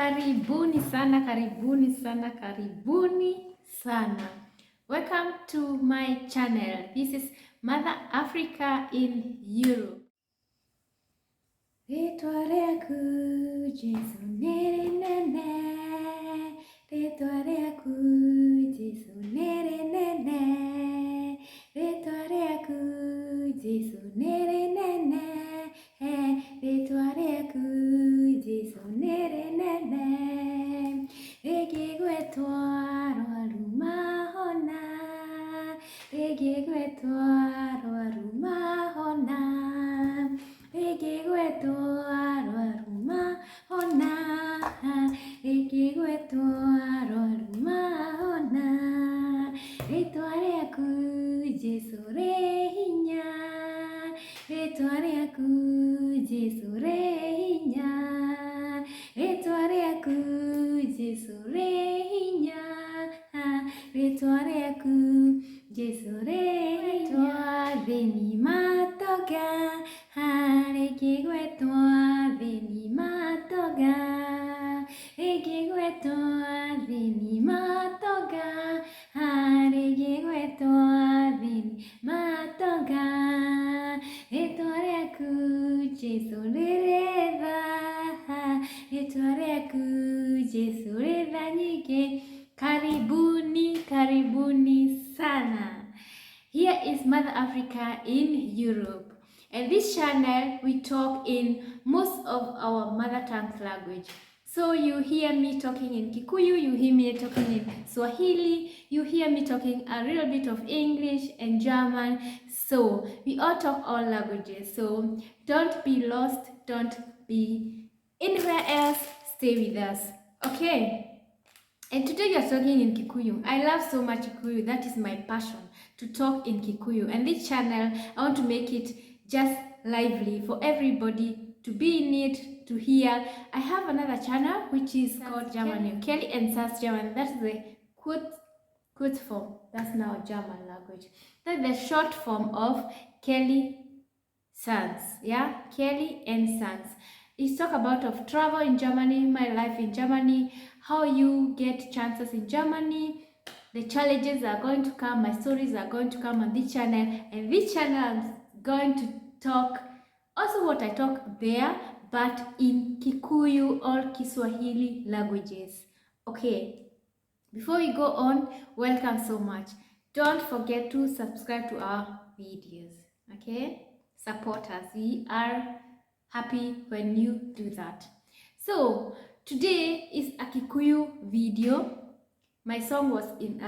Karibuni sana, karibuni sana, karibuni sana. Welcome to my channel. This is Mother Africa in Europe. Rĩtwa rĩaku Jesu nĩ rĩnene, rĩtwa rĩaku Jesu nĩ rĩnene, rĩtwa rĩaku Jesu nĩ rĩnene, rĩtwa rĩaku Jesu nĩ rĩnene, rĩngĩgwetwo arwaru mahona, rĩngĩgwetwo arwaru mahona, rĩngĩgwetwo arwaru mahona, rĩngĩgwetwo arwaru mahona, rĩtwa rĩaku Jesu rĩ hinya, rĩtwa rĩaku Jesu rĩ hinya, rĩtwa rĩaku Jesu rĩ hinya, rĩtwa rĩaku Jesu rĩ hinya. Athĩni matonga, rĩngĩgwetwo athĩni matonga, rĩngĩgwetwo athĩni matonga, rĩngĩgwetwo athĩni matonga, rĩtwa rĩaku Jesu rĩrĩ tha, rĩtwa rĩaku Jesu rĩ tha nyingĩ. Karibuni, karibuni sana. Here is Mother Africa in Europe. And this channel, we talk in most of our mother tongue language. So you hear me talking in Kikuyu, you hear me talking in Swahili, you hear me talking a little bit of English and German. So we all talk all languages. So don't be lost, don't be anywhere else, stay with us. Okay. And today we are talking in Kikuyu. I love so much Kikuyu. That is my passion, to talk in Kikuyu. And this channel, I want to make it just lively for everybody to be in it, to hear. I have another channel which is called German Kelly and Sas German. That's the quote form. That's now German language. That's the short form of Kelly Sons. Yeah, Kelly and Sons. It's talk about of travel in Germany, my life in Germany, how you get chances in Germany, the challenges are going to come, my stories are going to come on this channel, and this channel I'm going to talk also what I talk there, but in Kikuyu or Kiswahili languages. Okay, before we go on, welcome so much. Don't forget to subscribe to our videos. Okay, support us. We are happy when you do that. So today is a Kikuyu video. My song was in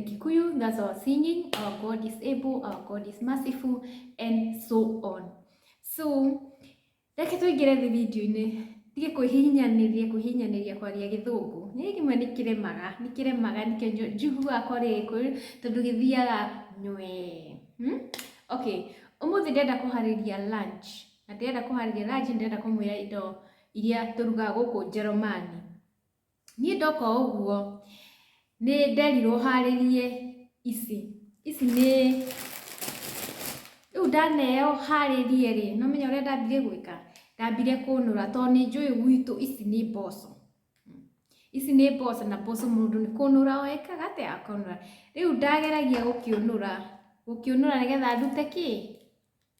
Kikuyu. That's our singing. Our God is able, our God is merciful, and so on. So reke tũingĩre thĩ video-inĩ, tige kwĩhihinyanĩria kwĩhihinyanĩria kwaria gĩthũngũ. Nĩ kĩmwe nĩ kĩremaga, nĩ kĩremaga, nĩkĩo njiguaga kwaria gĩkũyũ tondũ gĩthiaga nywee. Okay, ũmũthĩ ndĩrenda kũharĩria lunch. Na ndĩrenda kũharĩria lunch, ndĩrenda kũmwĩra indo iria tũrugaga gũkũ Njerumani. Niĩ ndoka ũguo nĩ nderirwo harĩrie ici. Ici nĩ rĩu ndaneo harĩrie rĩ, no menya ũrĩa ndambire gwĩka? Ndambire kũnũra tondũ nĩ njũĩ gwitũ ici nĩ mboco. Ici nĩ mboco na mboco mũndũ nĩ kũnũra o ekaga atĩa? Akonũra. Rĩu ndageragia gũkĩũnũra, gũkĩũnũra nĩgetha ndute kĩ?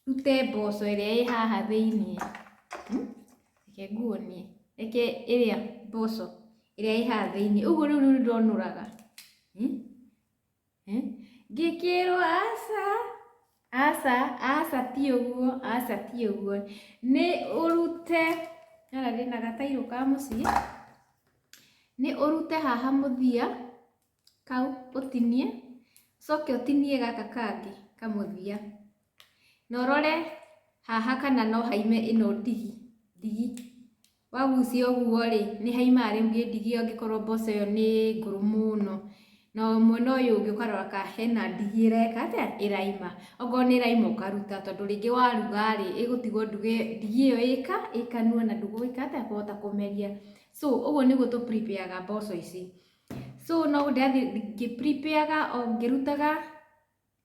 Ndute mboco ĩrĩa ĩ haha thĩiniĩ. Reke nguonie. Reke ĩrĩa mboco ĩrĩa ĩ haha thĩiniĩ. Ũguo rĩu nĩ ndonũraga. Ngĩkĩrwo aca, aca, aca ti ũguo, aca ti ũguo. Nĩ ũrute, haha ndĩna gatairũ ka mũciĩ, nĩ ũrute haha mũthia, kau ũtinie, ũcoke ũtinie gaka kangĩ kamũthia. Na ũrore haha kana no haime ĩno ndigi, ndigi. Wagucia ũguo rĩ, nĩ haimaga rĩngĩ ndigi angĩkorwo mboco ĩyo nĩ ngũrũ mũno. Na mwena ũyũ ũngĩ ũkarora kana hena ndigi ĩreka atĩa? Ĩraima. Okorwo nĩ ĩraima ũkaruta tondũ rĩngĩ waruga rĩ, ĩgũtigwo ndigi ĩyo ĩ kanua na ndũgwĩka atĩa? Kũhota kũmeria. So ũguo nĩguo tũ prepare ga mboco ici. So no ndĩrathiĩ ngĩ prepare ga o ngĩrutaga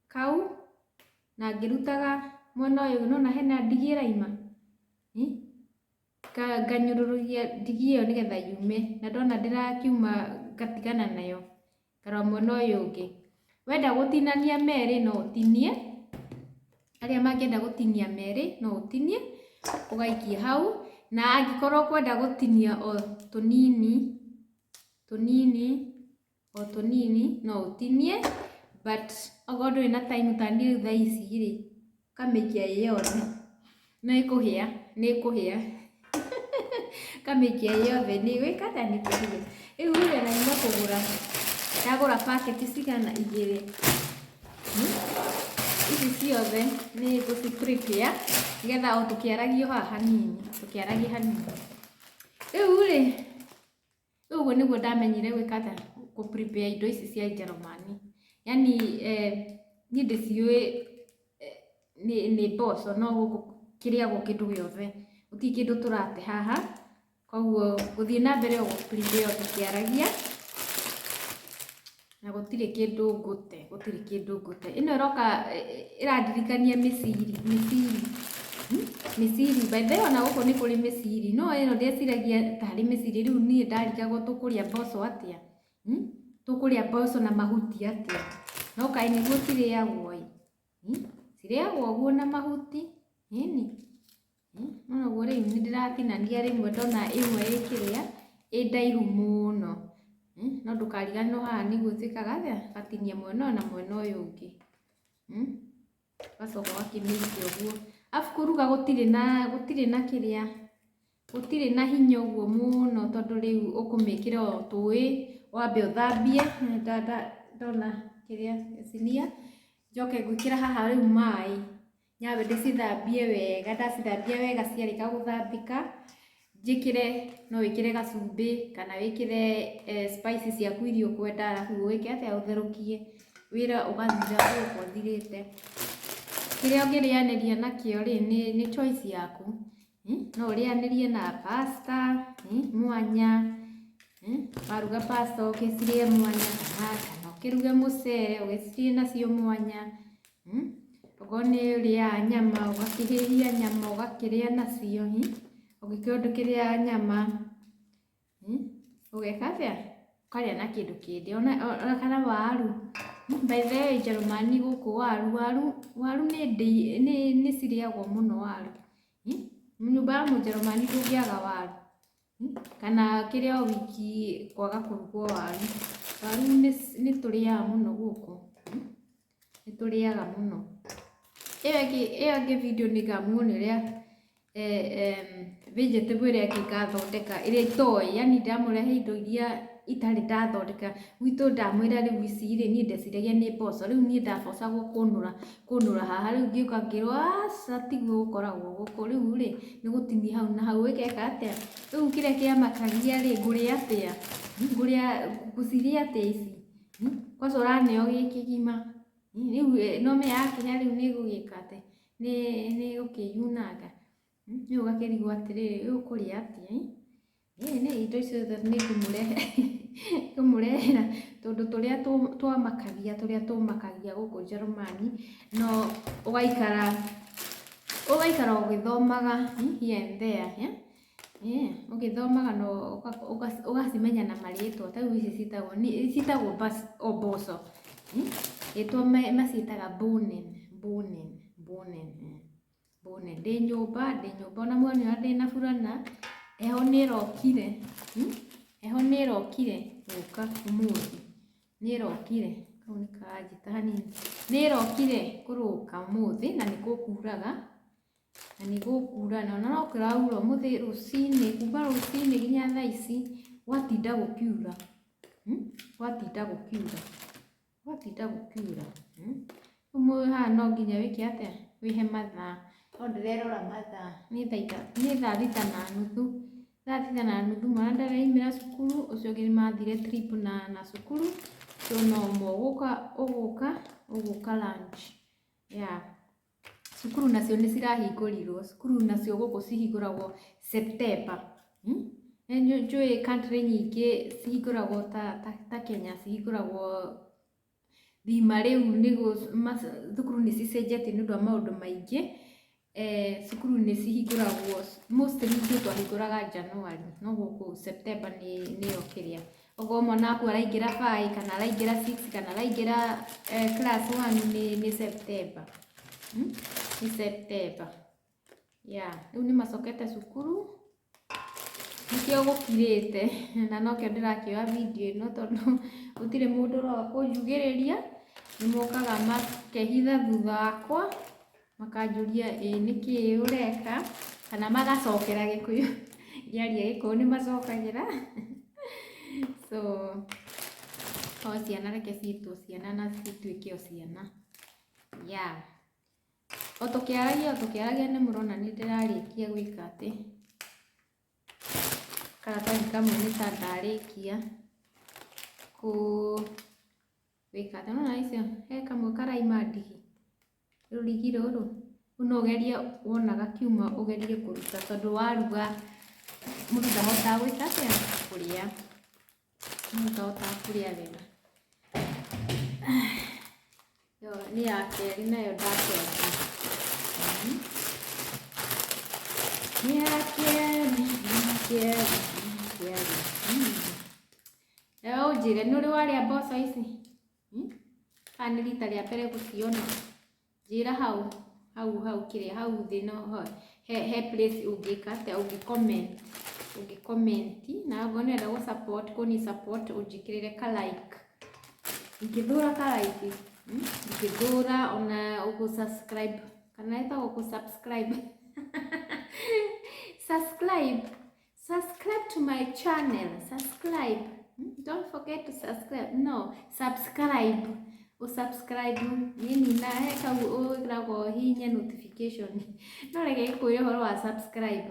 kau na ngĩrutaga mwena ũyũ, nĩwona hena ndigi ĩraima? Nganyũrũrũria ndigi ĩyo nĩgetha yume, na ndona ndĩrakiuma ngatigana nayo, ngarora mwena ũyũ ũngĩ. Wenda gũtinania merĩ no ũtinie, arĩa mangĩenda gũtinia merĩ no ũtinie, ũgaikia hau, na angĩkorwo ũkwenda gũtinia o tũnini, tũnini, o tũnini no ũtinie, but okorwo ndũrĩ na time ta niĩ rĩu thaa ici rĩ, ũkamĩikia ĩ yothe, nĩ ĩkũhĩa, nĩ ĩkũhĩa. Ũkamĩikia ĩ yothe nĩ ĩgwĩka atĩa? Nĩ ĩkũhĩa. Rĩu rĩ, na nyuma kũgũra, ndagũra packet cigana? Igĩrĩ. Ici ciothe nĩ ngũci prepare nĩgetha o tũkĩaragia o haha hanini, tũkĩaragia hanini. Rĩu rĩ, rĩu ũguo nĩguo ndamenyire gwĩka atĩa? Kũ prepare indo ici cia Njerumani. Yaani niĩ ndĩciũĩ nĩ mboco no gũkũ kĩrĩagwo kĩndũ gĩothe. Gũtirĩ kĩndũ tũrate haha, koguo ngũthiĩ na mbere o gũ prepare o tũkĩaragia, na gũtirĩ kĩndũ ngũte, gũtirĩ kĩndũ ngũte. Ĩno ĩroka ĩrandirikania mĩciri, mĩciri, mĩciri. By the way ona gũkũ nĩ kũrĩ mĩciri, no ĩno ndĩeciragia tarĩ mĩciri, rĩu niĩ ndarigagwo tũkũrĩa mboco atĩa, Tũkũrĩa mboco na mahuti atĩa? No kaĩ nĩguo cirĩagwo ĩ, Cirĩagwo ũguo na mahuti, ĩni. Nĩwona ũguo rĩu nĩ ndĩratinania rĩmwe ndona ĩmwe ĩkĩrĩa ĩ ndaihu mũno, no ndũkariganĩrwo haha nĩguo twĩkaga atĩa, ũgatinia mwena ũyũ na mwena ũyũ ũngĩ, ũgacoka ũgakĩmĩikia ũguo. Arabu kũruga gũtirĩ na gũtirĩ na kĩrĩa, gũtirĩ na hinya ũguo mũno tondũ rĩu ũkũmĩkĩra o tũĩ, wambe ũthambie, ndona kĩrĩa sinia, njoke ngwĩkĩra haha rĩu maĩ. Nyambe ndĩcithambie wega, ndacithambia wega ciarĩka gũthambĩka, njĩkĩre, no wĩkĩre gacumbĩ kana wĩkĩre spices ciaku iria ũkwenda arabu wĩke atĩa, ũtherũkie, wĩra ũgathira ũgũka ũthirĩte. Kĩrĩa ũngĩrĩanĩria nakĩo rĩ, nĩ choice yaku, no ũrĩanĩrie na pasta mwanya, waruga pasta ũgĩcirĩe mwanya, kana ũkĩruge mũcere ũgĩcirĩe nacio mwanya. Okorwo nĩ ũrĩaga nyama ũgakĩhĩhia nyama ũgakĩrĩa nacio, ũngĩkorwo ndũkĩrĩaga nyama, ũgeka atĩa? Ũkarĩa na kĩndũ kĩngĩ ona kana waru. By the way Njerumani gũkũ waru, waru, waru nĩ cirĩagwo mũno waru. Nyũmba ya mũnjerumani ndũngĩaga waru, kana kĩrĩa o wiki kwaga kũrugwo waru. Waru nĩ tũrĩaga mũno gũkũ, nĩ tũrĩaga mũno. Ĩyo ĩngĩ video nĩ ngamuonia ũrĩa vegetable ĩrĩa ĩngĩ ngathondeka ĩrĩa itoĩ, yaani ndamũrehe indo iria itarĩ ndathondeka. Gwitũ ndamwĩra rĩu ici rĩ, niĩ ndeciragia nĩ mboco, rĩu niĩ ndabocagwo kũnũra kũnũra haha, rĩu ngĩũka ngĩrwo aca tiguo gũkoragwo gũkũ, rĩu rĩ nĩ gũtinia hau na hau ĩgeka atĩa? Rĩu kĩrĩa kĩamakagia rĩ, ngũrĩa atĩa? Ngũrĩa ngũcirĩa atĩa ici? Kwanza ũraneo gĩ kĩgima, rĩu no ũmenye yakinya rĩu nĩ ĩgũgĩka atĩa? Nĩ ĩgũkĩyunanga. Rĩu ũgakĩrigwo atĩrĩrĩ, rĩu ũkũrĩa atĩa ĩ? Ĩĩ indo icio ciothe nĩ ngũmũrehera tũndũ tũrĩa twamakagia, tũrĩa tũmakagia gũkũ Njerumani, no ũgaikara ũgaikara ũgĩthomaga here and there, ũgĩthomaga na ũgacimenya na marĩtwa, ta rĩu ici ciĩtagwo ciĩtagwo mboco, rĩtwa maciĩtaga bonen, bonen, bonen. Bonen. Ndĩ nyũmba, ndĩ nyũmba ona muonire ũrĩa ndĩna burana, heho nĩ ĩrokire, heho nĩ ĩrokire gũka ũmũthĩ, nĩ ĩrokire, kau nĩ karanjĩta hanini, nĩ ĩrokire kũrũka ũmũthĩ na nĩ gũkuraga, na nĩ gũkura na ona no kũraura ũmũthĩ rũcinĩ, kuma rũcinĩ nginya thaa ici gwatinda gũkiura, gwatinda gũkiura. Gwatinda gũkiura, rĩu haha no nginya wĩke atĩa? Wĩhe mathaa, no ndĩrerora mathaa nĩ thaa 6:30, thaa 6:30 mwana ndaraumĩra cukuru, ũcio ũngĩ nĩmathire trip na cukuru, so no ũmwe ũgũka ũgũka ũgũka lunch yeah. Cukuru nacio nĩ cirahingũrirwo, cukuru nacio gũkũ cihingũragwo September. Nĩ njũĩ country nyingĩ cihingũragwo ta Kenya cihingũragwo thima rĩu nĩguo thukuru nĩ cicenjetie nĩ ũndũ wa maũndũ maingĩ. Cukuru nĩ cihingũragwo mostly ithuĩ twahingũraga January, no gũkũ September nĩ nĩyo kĩrĩa. Okorwo mwana waku araingĩra five kana araingĩra six kana araingĩra class one nĩ September. Nĩ September. Yeah, rĩu nĩ macokete cukuru nĩkĩo gũkirĩte na nokĩo ndĩrakĩoya video ĩno tondũ gũtirĩ mũndũ ũroka kũnjugĩrĩria, nĩ mokaga makehitha thutha wakwa makanjũria ĩ nĩkĩĩ ũreka kana magacokera Gĩkũyũ, ngĩaria Gĩkũyũ nĩ macokagĩra. So o ciana reke ciĩtwo ciana na cituĩke o ciana. Yeah. O tũkĩaragia nĩ mũrona nĩ ndĩrarĩkia gwĩka atĩ karatathi kamwe nĩ ta ndarĩkia kũ gwĩka atĩ nĩwona icio he kamwe karaima ndigi, rũrigi rũrũ, rĩu no ũgerie wona gakiuma ũgerie kũruta tondũ waruga mũndũ ndahotaga gwĩka atĩa, kũrĩa, mũndũ ndahotaga kũrĩa wega. Ĩyo nĩ ya kerĩ nayo ndakenga. Nĩ ya kerĩ, nĩ ya kerĩ, nĩ ya kerĩ. Nawe ũnjĩre nĩ ũrĩ warĩa mboco ici? Kana nĩ rita rĩa mbere gũciona? Njĩra hau hau hau kĩrĩa hau thĩ no he place ũngĩka atĩa, ũngĩ comment, ũngĩ comment na okorwo nĩ ũrenda gũ support, kũni support ũnjĩkĩrĩre ka like. Ingĩthũra ka like, Ingĩthũra ona ũgũ subscribe kana ĩtagwo kũ subscribe. Subscribe. Subscribe to my channel. Subscribe. Don't forget to subscribe. No, subscribe. Usubscribe nini na he kau ũgĩragwo hihinya notification. No reke ngũkwĩre ũhoro wa subscribe.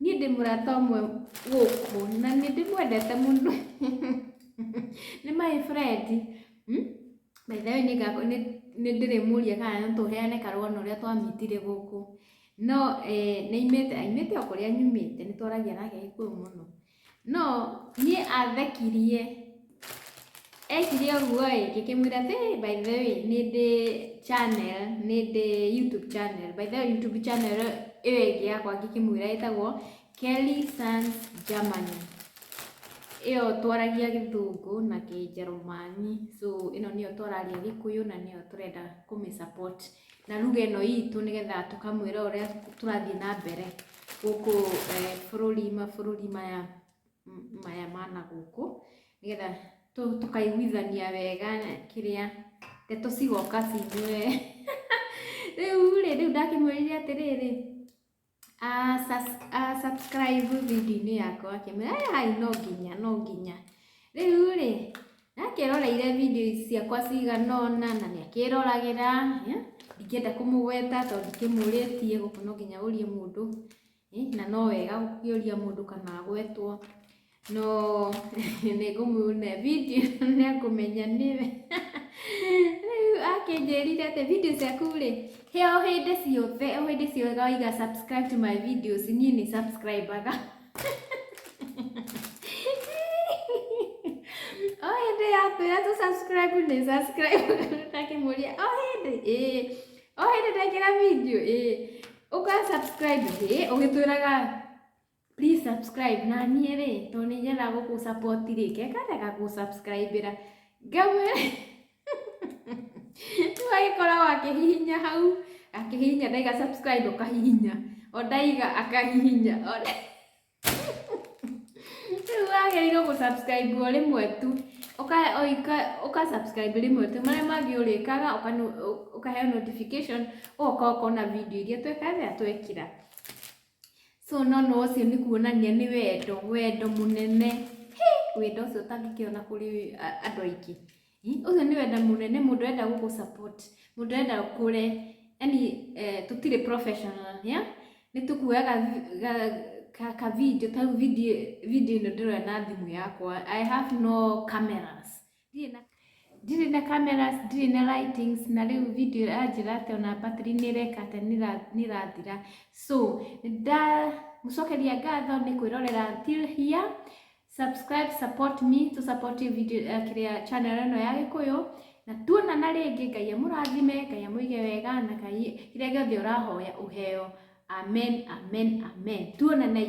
Niĩ ndĩ mũrata ũmwe gũkũ na nĩ ndĩmwendete mũno. Nĩ my friend. By the way nĩ ndĩrĩmũria kana no tũheane karũgano ũrĩa twamitire gũkũ. No nĩ aimĩte aimĩte o kũrĩa nyumĩte, nĩ twaragia nake Gĩkũyũ mũno. No niĩ athekirie, ekire ũguo ĩ, ngĩkĩmwĩra atĩ by the way nĩ ndĩ channel, nĩ ndĩ YouTube channel. By the way YouTube channel ĩyo ĩngĩ yakwa ngĩkĩmwĩra ĩtagwo Kelly Sans Germany. Ĩyo twaragia Gĩthũngũ na Kĩnjerumani. So ĩno nĩyo twararia Gĩkũyũ na nĩyo tũrenda kũmĩ support na lugha ĩno itũ nĩgetha tũkamwĩra ũrĩa tũrathiĩ na mbere gũkũ bũrũri mabũrũri maya maya ma na gũkũ nĩgetha tũkaiguithania wega kĩrĩa ndeto cigoka cinyue. Rĩu rĩ, rĩu ndakĩmwĩrire atĩrĩrĩ, a subscribe video-inĩ yakwa, akĩmwĩra hai no nginya no nginya. Rĩu rĩ, nakĩroreire video ciakwa cigana ũna na nĩ akĩroragĩra, ndingĩenda kũmũgweta tondũ ndikĩmũrĩtie, gũkũ no nginya ũrie mũndũ, na no wega gũkĩũria mũndũ kana agwetwo, no nĩ ngũmũne video nĩ ekũmenya nĩwe. Rĩu akĩnjĩrire atĩ video ciaku rĩ, he o hĩndĩ ciothe, o hĩndĩ ciothe waiga "Subscribe to my videos", niĩ nĩ subscribe aga. O hĩndĩ yatwĩra tũ subscribe nĩ subscribe. Ndakĩmũria o hĩndĩ ĩĩ, o hĩndĩ ndekĩra video ĩĩ, ũka subscribe ĩĩ, ũgĩtwĩraga "Please subscribe", na niĩ rĩ, tondũ nĩ nyendaga gũkũ support rĩ, ngekarega gũ subscribe ĩra ngamwĩra. Rĩu agĩkoragwo akĩhihinya hau, akĩhihinya ndaiga subscribe ũkahihinya, o ndaiga akahihinya. Rĩu wagĩrĩirwo gũ subscribe o rĩmwe tu, ũka subscribe rĩmwe tu, marĩa mangĩ ũrĩkaga ũkaheo notification, ũgoka ũkona video iria tweka atĩa, twekĩra. So no no ũcio nĩ kuonania nĩ wendo, wendo mũnene. Wendo ũcio ũtangĩkĩona kũrĩ andũ aingĩ. Ũcio nĩ wendo mũnene, mũndũ ũrenda gũkũ support, mũndũ ũrenda ũkũre. Yani tũtirĩ professional, yeah? Nĩ tũkuoyaga ka video, ta rĩu video ĩno ndĩroya na thimũ yakwa. I have no cameras. Ndirĩ na cameras, ndirĩ na lightings, na rĩu video ĩranjĩra atĩ ona battery nĩ ĩreka atĩa, nĩ ĩrathira. So ndamũcokeria ngatho nĩ kwĩrorera till here. Subscribe, support me to support video kĩrĩa channel ĩno ya Gĩkũyũ na Na tuonana rĩngĩ, Ngai amũrathime, Ngai amũige wega, na Ngai kĩrĩa gĩothe ũrahoya ũheo. Amen, amen, amen. Tuonana.